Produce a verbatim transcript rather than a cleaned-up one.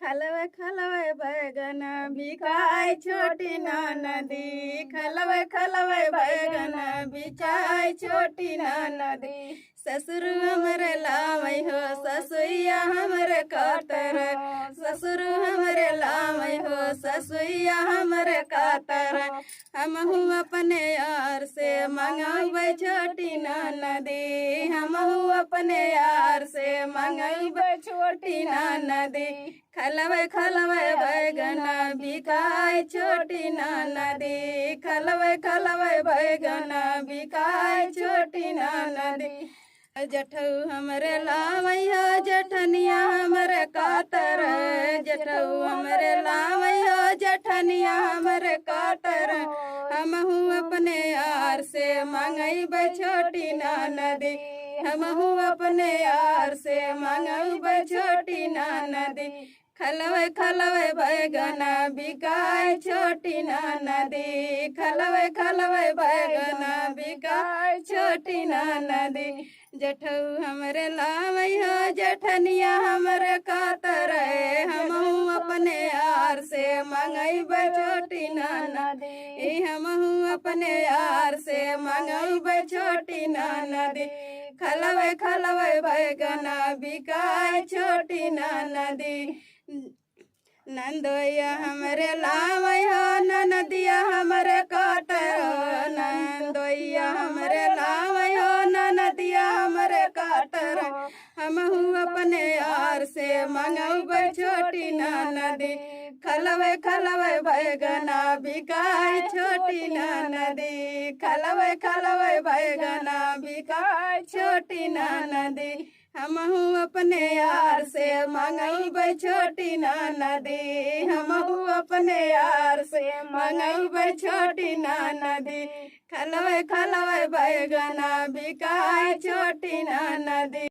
खलवे खलवे बैगन बिकाए छोटी ननदी, खलवे खलवे बैगन बिकाए छोटी ननदी। ससुर हमरे लावै हो ससुइया हमरे कातर, ससुर हमरे लावै हो ससुइया हमरे कातर। हमहू अपने यार से मंगबै छोटी ननदी, हमहू अपने यार से मंगबै छोटी ननदी। खलवे खलवे बैगन बिकाए छोटी ननदी, खलवे खलवे बैगन बिकाए छोटी ननदी। जेठऊ हमरे लावै हो जेठनिया हमरे कातर, जेठऊ हमरे लावै हो जेठनिया हमरे कातर। हमहू अपने यार से मंगबै छोटी ननदी, हमहू अपने यार से मंगबै छोटी ननदी। खलवे खलवे बैगन बिकाए छोटी ननदी, खलवे खलवे बैगन बिकाए छोटी ननदी। जेठऊ हमरे लावै हो जेठनिया हमरे कातर, हमहू अपने यार से मंगबै छोटी ननदी, हमहू अपने यार से मंगबै छोटी ननदी। खलवे खलवे बैगन बिकाए छोटी ननदी। नंदोइया हमरे लावै हो ननदिया हमरे कातर हो, नंदोइया हमरे लावै हो ननदिया हमरे कातर हो। हमहू अपने यार से मंगबै छोटी ननदी, खलवे खलवे बैगन बिकाए छोटी ननदी, खलवे खलवे बैगन बिकाए छोटी ननदी। हमहू अपने यार से मंगबै छोटी ननदी, हमहू अपने यार से मंगबै छोटी ननदी। खलवे खलवे बैगन बिकाए छोटी ननदी।